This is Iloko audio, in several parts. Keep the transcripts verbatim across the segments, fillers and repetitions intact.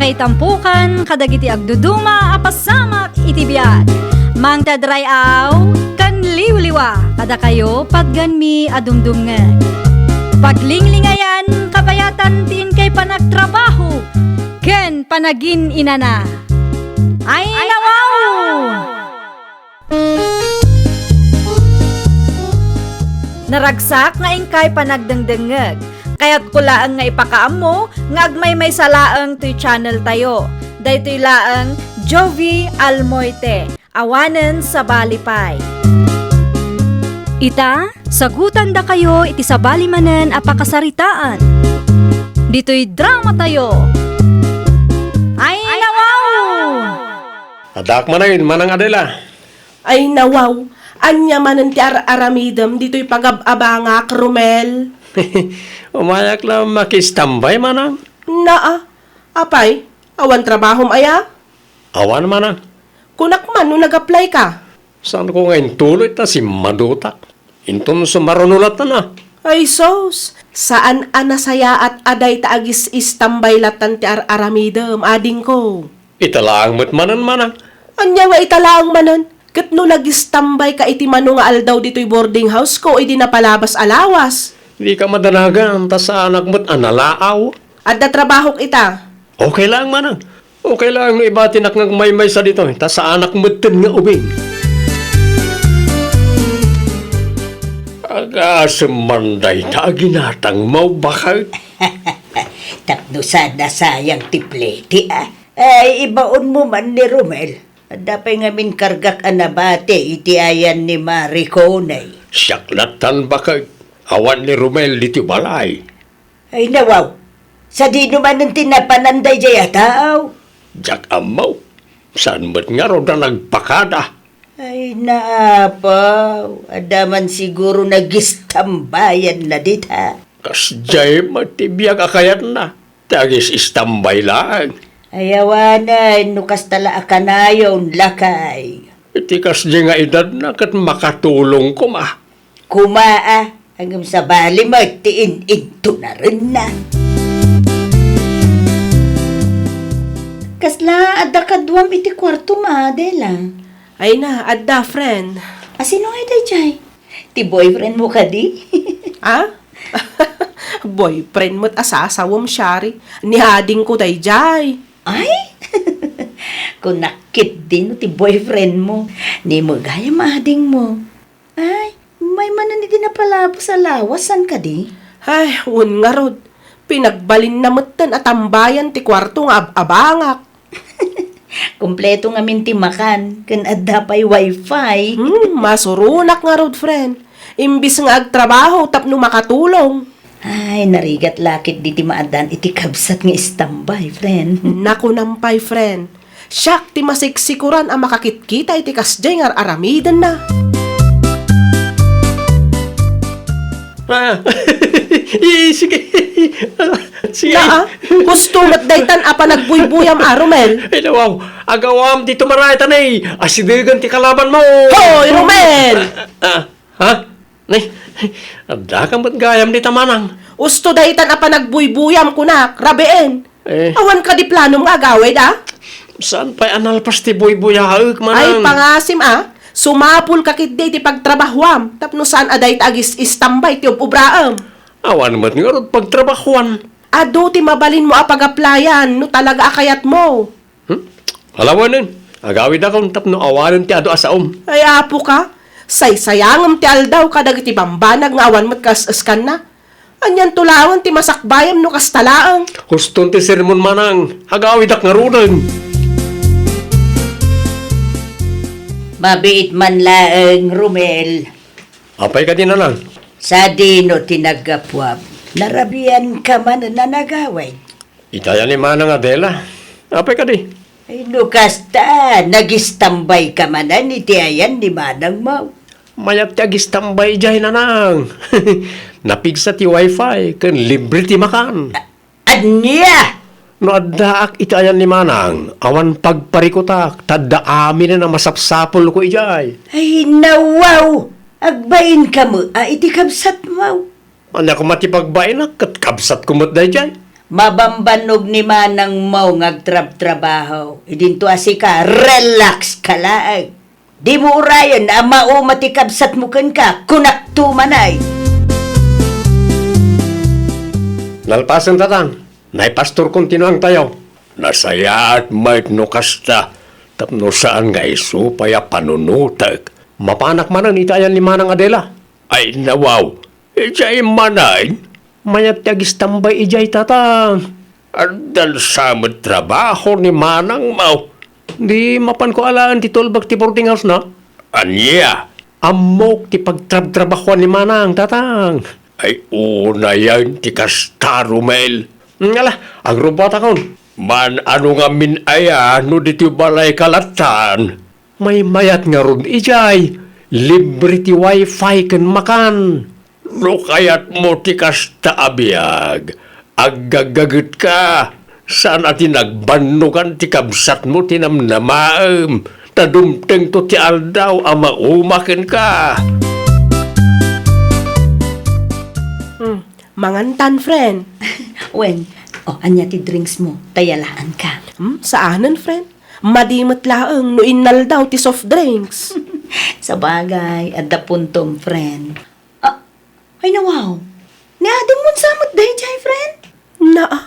Itampukan kadagiti agduduma a pasamak iti biag. Mangted ray-aw ken liwliwa kadakayo patgenmi a dumdumngeg. Paglinglingayan, kabayatan ti inkay panagtrabaho ken panagin-inana. Ay, nawaw! Naragsak nga inkay panagdengdengngeg. Kayatko laeng nga ipakaammo nga agmaymaysa laeng toy channel tayo. Daytoy laeng Jovi Almoite, awanen sabali pay. Ita, sagutandakayo iti sabali manen a pakasaritaan. Ditoy drama tayo. Ay, nawaw! Addaak manen, Manang Adela. Ay, nawaw, ania manen ti ar-aramidem ditoy pagab-abangak, Romel? Umayak la makistambay, Manang. Naa, apay, awan trabahom aya? Awan, Manang. Kunak man no nag-apply ka? Saanko nga intuloy ta simmadutak. Inton sumaruno latta na. Ay sus, saan a nasayaat a dayta agis-istambay lattan ti ar-aramidem, adingko. Ita laeng met manen, Manang. Ania nga ita laeng manen? Ket no nagistambay ka iti mano nga aldaw ditoy boarding house ko idi napalabas a lawas? Dika madanagan, ta saanak met a nalaaw. Adda trabahok ita. Okay laeng, Manang. Okay laeng no ibatinak nga agmaymaysa ditoy, ta saanak metten nga ubing. Agasem man dayta a ginatangmo, baket. Tapno saan a sayang ti plete, a. Ay, ibaonmo man ni Romel. Adda pay ngamin kargak a nabati iti ayan ni Mari Coney. Siak lattan, baket. Awan ni Romel ditoy balay. Ay, nawaw. Sadino manen ti napanan daydiay a tao? Diak ammo. Saan met ngarud a nagpakada? Ay, naapaw. Adda man siguro nagistambayanna dita. Kasdiay met ti biag a kayatna. Ti agis-istambay laeng. Ay, awanen, no kasta la a kanayon, lakay. Iti kasdiay nga edadna ket makatulong koma. Koma, a, ngem sabali met ti in-intunarenna. Kasla adda kaduam iti kuartom, Adela? Ay na, adda, friend. A, sino ngay daydiay? Ti boyfriend mo kadi? A? Boyfriend met a sasawem, Shari. Ni adingko daydiay. Ay? Kunak ketdi no ti boyfriend mo. Ni met gayam ading mo. Ay, maymanen idi napalabas a lawas, saan kadi? Ay, wen ngarud. Pinagbalinna metten a tambayan ti kuarto nga ab-abangak. Kompleto ngamin ti makan, ken adda pay wifi. Hmm, masuronak ngarud, friend. Imbis nga agtrabaho tapno makatulong. Ay, narigat la ketdi ti maaddaan iti kabsat nga istambay, friend. Nakunam pay, friend. Siak ti masiksikuran a makakitkita iti kasdiay nga ar-aramidenna. Ah, i-, sige. Sige. Naa, husto met daytan a panagbuybuyam a, Romel. Ay, nawaw. Agawam ti tumarayatanay. Asidegen ti kalabanmo. Hoy, Romel! Ah, ah, ha? Nay, adda ka met gayam dita, manang. Husto daytan a panagbuybuyam, kunak, rabien. Eh. Awan kadi planom nga agawid, a? Saan pay a nalpas ti buybuyaek, manang? Ay, pangasim, a. Sumapul ka ketdi iti pagtrabahuam, tapno saan a dayta agis-istambay ti ub-ubraem. Awan met ngarud pagtrabahuan. Adu ti mabalinmo a pagaplayan no talaga a kayatmo. Hmm? Alawenen, agawidakon tapno awanen ti adu a saom. Ay, apo ka, saysayangem ti aldaw kadagiti bambanag nga awan met kas-eskanna. Anianto laeng ti masakbayam no kasta laeng? Huston ti sermon, manang. Agawidak ngaruden. Mabiit man laeng, Romel. Apay kadi, nanang? Sadino ti naggapuam? Narabian ka man a nagawid? Ita yan ni Manang Adela. Apay kadi? Ay, no kasta, nagistambay ka manen iti ayan ni manangmo. Mayat ti agistambay idiay, nanang. Napigsa ti wifi, ken libre ti makan. A-, ania? No addaak iti ayan ni manang, awan pagparikutak, ta adda aminen a masapsapulko idiay. Ay, nawaw! Agbain ka met a iti kabsatmo. Ania koma ti pagbainak, ket kabsatko met daydiay. Mabambannog ni manangmo nga agtrabtrabaho. Idinto a sika, relax ka laeng. Dimo urayen a mauma ti kabsatmo kenka, kunakto manen. Nalpasen, Tatang. Naipastorkon ti nuangtayo. Nasayaat met no kasta, tapno saan nga isu pay a panunotek. Mapanak manen iti ayan ni Manang Adela. Ay, nawaw. Idiay manen? Mayat ti agistambay idiay, Tatang. Addan sa met trabaho ni manangmo. Di mapanko alaen ti tulbek ti boarding house na? Ania? Ammok ti pagtrabtrabahoan ni manang, Tatang. Ay, unayen ti kasta, Romel. Ngala, agrubbuatakon. Man-ano ngamin aya no ditoy balayka lattan? Maymayat ngarud idiay, libre ti wifi ken makan. No kayatmo ti kasta a biag, aggaggagetka, saan a ti nagbannogan ti kabsatmo ti namnamaem, ta dumtengto ti aldaw a mauma kenka. Hmm, mangantan, friend. Wen, o, ania ti drinks mo? Ta yalaanka. Hmm, saanen, friend. Madi met laeng no innaldaw ti soft drinks. Sabagay, adda puntom, friend. Ah, ay nawaw. Ni Ading mo sa met daydiay, friend? Naa,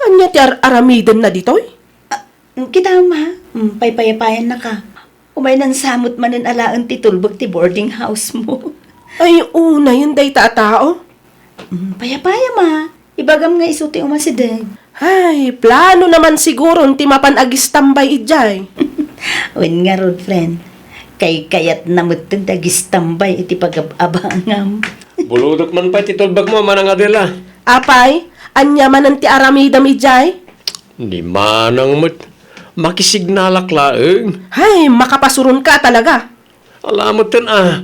ania ti ar-aramidenna ditoy? Ah, kita ma, mm, paypayapayannaka. Umaynan sa met manen alaen ti tulbek ti boarding house mo. Ay, unayen dayta a tao. Mm, payapayam a. Ibagam nga isu ti umasideg. Ay, plano naman siguron ti mapan agistambay idiay. Wen ngarud, friend. Kaykayatna metten ti agistambay iti pagab-abangam. Bulodek man pay ti tulbekmo, Manang Adela. Apay, ania manen ti aramidem idiay? Ni manang met. Makisignalak laeng. Ay, makapasuronka talaga. Ala metten a,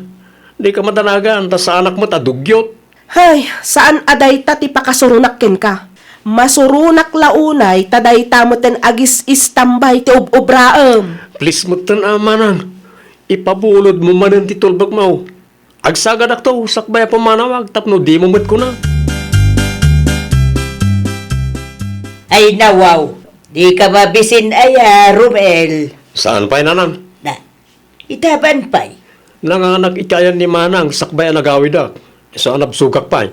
dika madanagan, ta saanak met a dugyot. Hay, saan a dayta ti pakasuronak kenka. Masuronak la unay ta dayta metten agis-istambay ti ob-obraem. Please metten a, manang, ipabulodmo manen ti tulbekmo. Agsagadakto sakbay a pummanawag tapno dimo met kuna. Ay nawaw, dika mabisin aya, Romel. Saan pay, nanang? Na, Itaban pay. Nanganak iti ayan ni manang sakbay a nagawidak. Isu a nabsogak pay.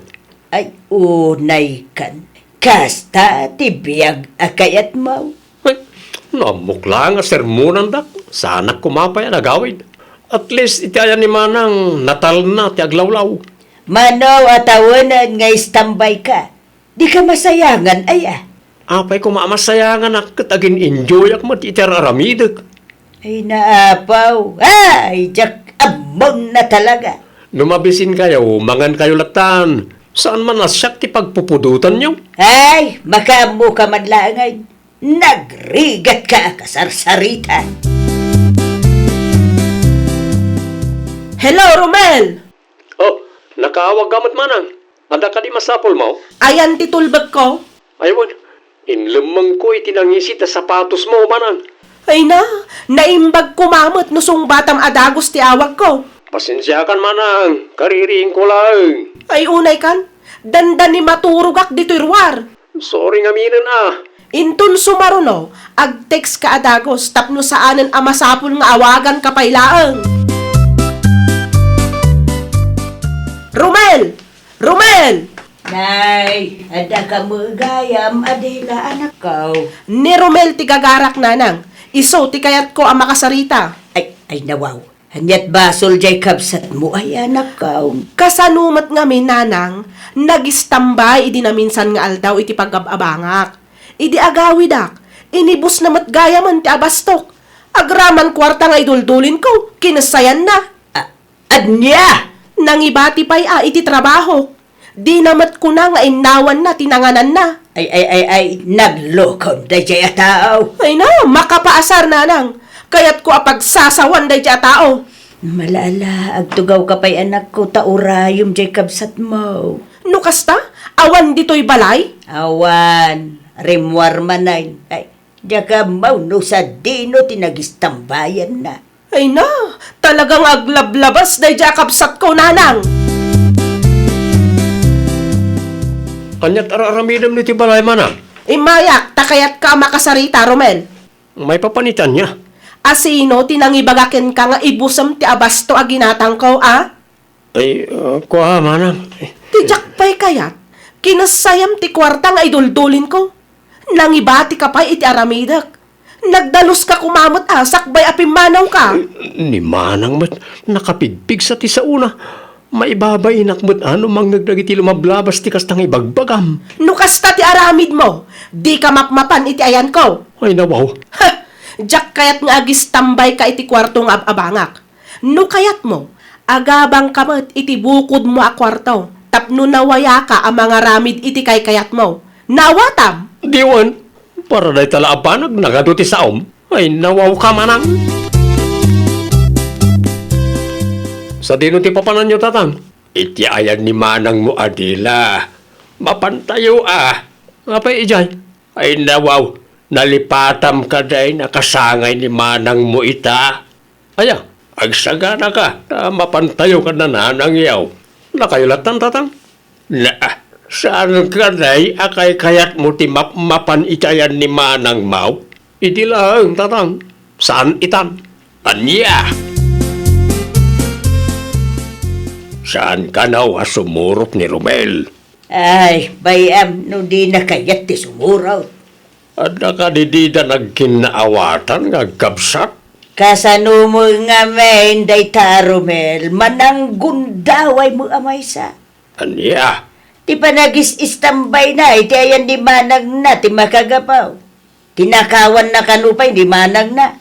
Ay, unay kan. Kasta ti biag a kayatmo. Ay, naamok la nga sermonandak. Saanak koma pay a nagawid. At least, iti ayan ni manang, natalna ti aglawlaw. Mano a tawenan nga istambay ka? Dika masayangan aya? Apay koma a masayanganak ket agin-enjoyak met iti ar-aramidek. Ay, naapaw. Ay, diak ammonna talaga. No mabisinkayo, mangankayo lattan. Saan man a siak ti pagpupudotanyo? Ay, makaammoka man laengen. Nagrigatka a kasarsarita. Hello, Romel! Oh, nakaawag ka met, manang. Adda kadi masapulmo? Ayan ti tulbekko. Ay wen, inlemmengko iti nangisit a sapatosmo, manang. Ay na, naimbag koma met no sungbatam a dagus ti awagko. Pasensiakan, manang, kaririingko laeng. Ay unay kan, dandani maturogak ditoy ruar. Sorry ngaminen a. Inton sumaruno, ag-text ka a dagus tapno saanen a masapul nga awaganka pay laeng. Romel! Romel! Nay, adda ka met gayam, Adela, anakko. Ni Romel ti gagarak, nanang. Isu ti kayatko a makasarita. Ay, ay, nawaw. Ania't basol jay kabsatmo, ay, anakko? Kasano met ngamin, nanang, nagistambay idi naminsan nga aldaw iti pagab-abangak. Idi agawidak, inibusna met gayamen ti abastok. Agraman kuarta nga iduldulinko, kinessayanna. A-, ania? Nangibati pay a iti trabaho. Dina met kuna nga innawanna ti nangananna. Ay, ay, ay, ay, naglokom dayjay a tao. Ay na, makapaasar, nanang. Kayatko a pagsasawan dayjay a tao. Mala, ala, agtugawka pay, anakko, ta urayem jay kabsatmo. No kasta, awan ditoy balay? Awan, rimmuar manen. Ay, diak ammo no sadino ti nagistambayanna. Ay na, talagang aglablabas dayjay a kabsatko, nanang. Ania't ar-aramidem iti balay, manang? Immayak, ta kayatka a makasarita, Romel. Maipapan iti ania? A sino ti nangibaga kenka nga ibusem ti abasto a ginatangko, a? Ay, ah, kua, manang. Ti diak pay kayat, kinessayam ti kuarta nga iduldulinko. Nangibatika pay iti aramidek. Nagdaluska koma met a sakbay a pimmanawka. Ni manang met, nakapigpigsa ti saona. Maibabainak met a no mangngeg dagiti lumablabas ti kasta nga ibagbagam. No kasta ti aramidmo, dika mapmapan iti ayanko. Ay, nawaw. Ha! Diak kayat nga agistambayka iti kuarto nga ab-abangak. No kayatmo, agabangka met iti bukodmo a kuarto tapno nawayaka a mangaramid iti kaykayatmo. Naawatam? Diwen, para dayta la a banag nagadu ti saom. Ay, nawawka, manang. Sadino ti papananyo, tatang? Iti ayan ni manangmo a dila. Mapantayo a. Apay idiay? Ay, nawaw, nalipatam kadi a kasangay ni manangmo ita. Aya, agsaganaka, ta mapantayo ken nanangyo. Nakayo lattan, tatang? Na, saan kadi a kaykayatmo ti mapmapan iti ayan ni manangmo? Idi laeng, tatang. Saan itan? Ania? Saan kano a sumurot ni Romel? Ay, bay-am no dina kayat ti sumurot. Adda kadi dida nagkinnaawatan nga agkabsat? Kasano mo ngamin dayta, Romel? Mananggundawaymo a maysa. Ania? Ti panagis-istambayna iti ayan ni manangna ti makagapu. Tinakawanna kano pay ni manangna.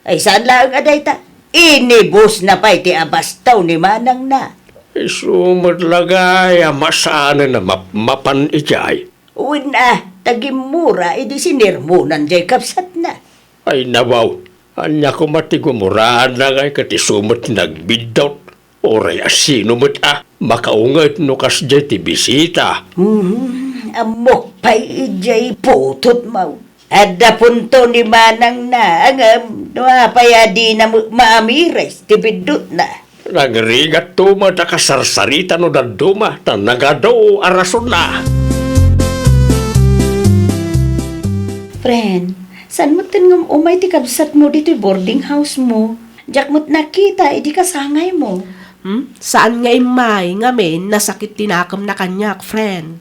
Ay, saan laeng a dayta. Inibusna pay ti abasto ni manangna. Isu met la gayam a saanen a mapmapan idiay. Wen a, ta gimmura idi sinermonan diay kabsatna. Ay, nawaw, ania koma ti gumuraanna ngay ket isu met ti nagbiddut? Uray a sino met a makaunget no kasdiay ti bisita. Hmm, ammok pay idiay putotmo. Adda punto ni manangna, ngem no apay a dina met maamires ti biddutna. Nagrigatto met a kasarsarita no dadduma, ta nagadu a rasonna. Friend, saan metten nga um-umay ti kabsatmo ditoy boarding house mo? Diak met nakita idi kasangaymo. Hmm? Saan nga immay ngamin nasakit ti nakemna kaniak, friend.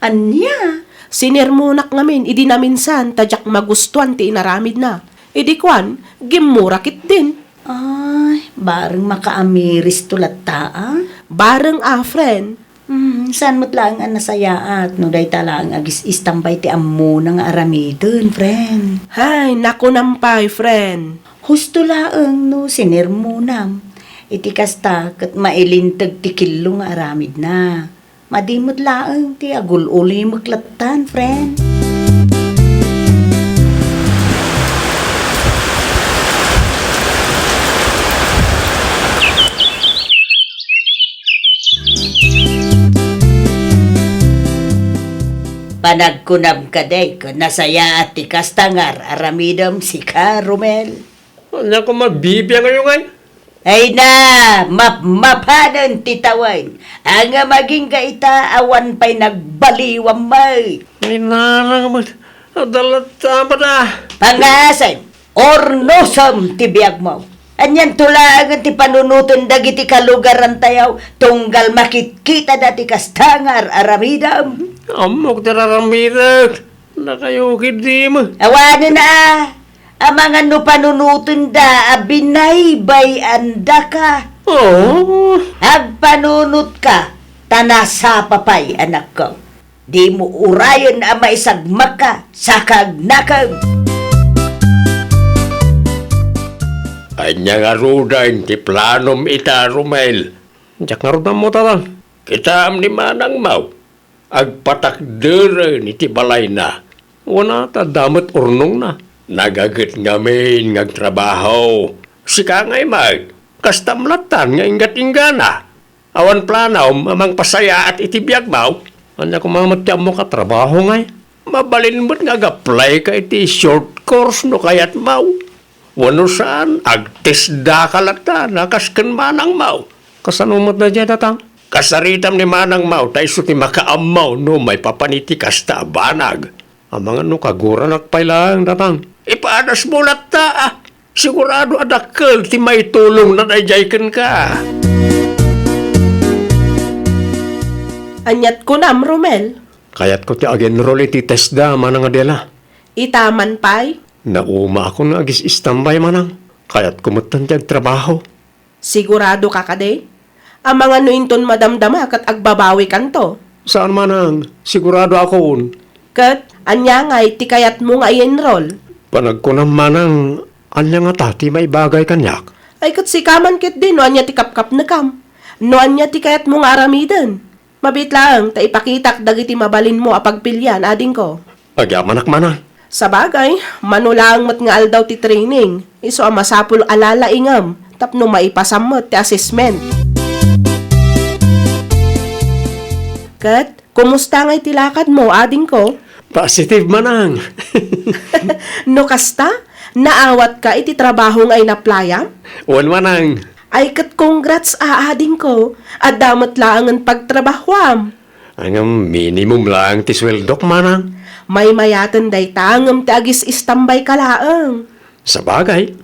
Ania? Sinermonak ngamin idi naminsan ta diak magustuan ti inaramidna. Idi kuan, gimmura ketdin. Ay, bareng makaamiristo latta, a? Bareng a, friend. Hmm, saan met laeng a nasayaat no dayta laeng agis-istambay ti ammona nga aramiden, friend. Hay, nakunam pay, friend. Husto laeng no sinermonam. Iti kasta, ket mailinteg ti kello nga aramidna. Madi met laeng ti agul-ulimek lattan, friend. Panagkunam kadi ket nasayaat ti kasta nga ar-aramidem, sika, Romel? Ania koma bibiangayo ngay? Ay na, mapmapanen ti tawen. Ania, agingga ita awan pay nagbaliwam met. Ay, nanang met. Adda latta met a. Pangasem, urnosem ti biagmo. Anianto laengen ti panunoten dagiti kalugarantayo tunggal makitkitada ti kasta nga ar-aramidem? Ammok ti ar-aramidek. Nakayo ketdi met. Awanen a, amangan no panunotenda a binaybay-andaka. Oh. Agpanunotka, ta nasapa pay, anakko. Dimo urayen a maisagmakka, saka agnakem. Ania ngaruden ti planom ita, Romel? Diak ngarud ammo, tatang. Kitaem ni manangmo. Agpatakderen iti balayna. Wen a, ta adda met urnongna. Nagaget ngamin nga agtrabaho. Sika ngay met, kastam lattan nga inggat-inggana. Awan planom a mangpasayaat iti biagmo? Ania koma met ti ammok a trabaho ngay? Mabalin met nga ag-applyka iti short course no kayatmo. Wenno saan, agtesdaka latta a kas ken manangmo. Kasano met daydiay, tatang? Kasaritam ni manangmo ta isu ti makaammo no maipapan iti kasta a banag. Amangan no kaguranak pay laeng datang. Ipadas mo latta, ah. Sigurado a dakkel ti maitulongna daydiay kenka. Aniat kunam, Romel? Kayatko ti ag-enroll iti TESDA, Manang Adela. Ita man pay? Naumaakon nga agis-istambay, Manang. Kayatko metten ti agtrabaho. Sigurado ka kadi? Amangan no inton madamdama ket agbabawikanto. Saan, Manang. Sigurado akon. Ket ania ngay ti kayatmo nga i-enroll? Panagkunam, Manang, ania ngata ti maibagay kaniak? Ay, ket sika man ketdi no ania ti kapkapnekam. No ania ti kayatmo nga aramiden. Mabiit laeng ta ipakitak dagiti mabalinmo a pagpilian, adingko. Agyamanak, Manang. Sabagay, mano laeng met nga aldaw ti training, isu a masapul a lalaingem tapno maipasam met ti assessment. Ket, kumusta ngay ti lakadmo, adingko? Positive, Manang. No kasta, naawatka iti trabaho nga inaplayam? Wen, Manang. Ay, ket congrats a, adingko. Adda met laengen pagtrabahuam. Ngem minimum laeng ti sueldok, Manang. Maymayaten dayta, ngem ti agis-istambayka laeng. Sabagay.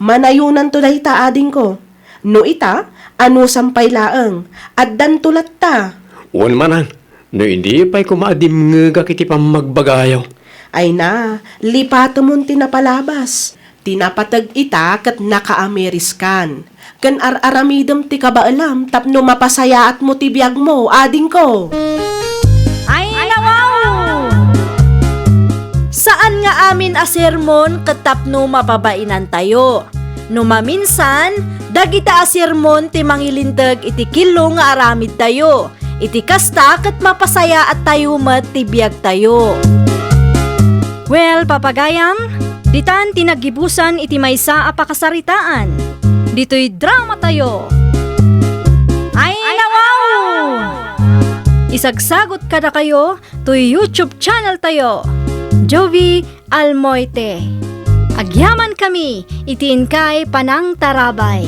Manayonanto dayta, adingko. No ita, anusam pay laeng. Addanto latta. Wen, Manang. No idi pay koma a dimngegak iti pammagbagayo. Ay na, lipatemon ti napalabas. Ti napateg ita ket nakaamiriskan. Ken ar-aramidem ti kabaelam tapno mapasayaatmo ti biagmo, adingko. Ay, nawaw! Saan nga amin a sermon ket tapno mapabainantayo. No maminsan, dagita a sermon ti mangilinteg iti killo nga aramidtayo. Iti kasta, ket mapasayaattayo met ti biagtayo. Well, papagayam, ditan ti naggibusan iti maysa a pakasaritaan. Ditoy dramatayo. Ay, nawaw! Isagsagot kadakayo toy YouTube channel tayo, Jovi Almoite. Agyamankami iti inkay panangtarabay.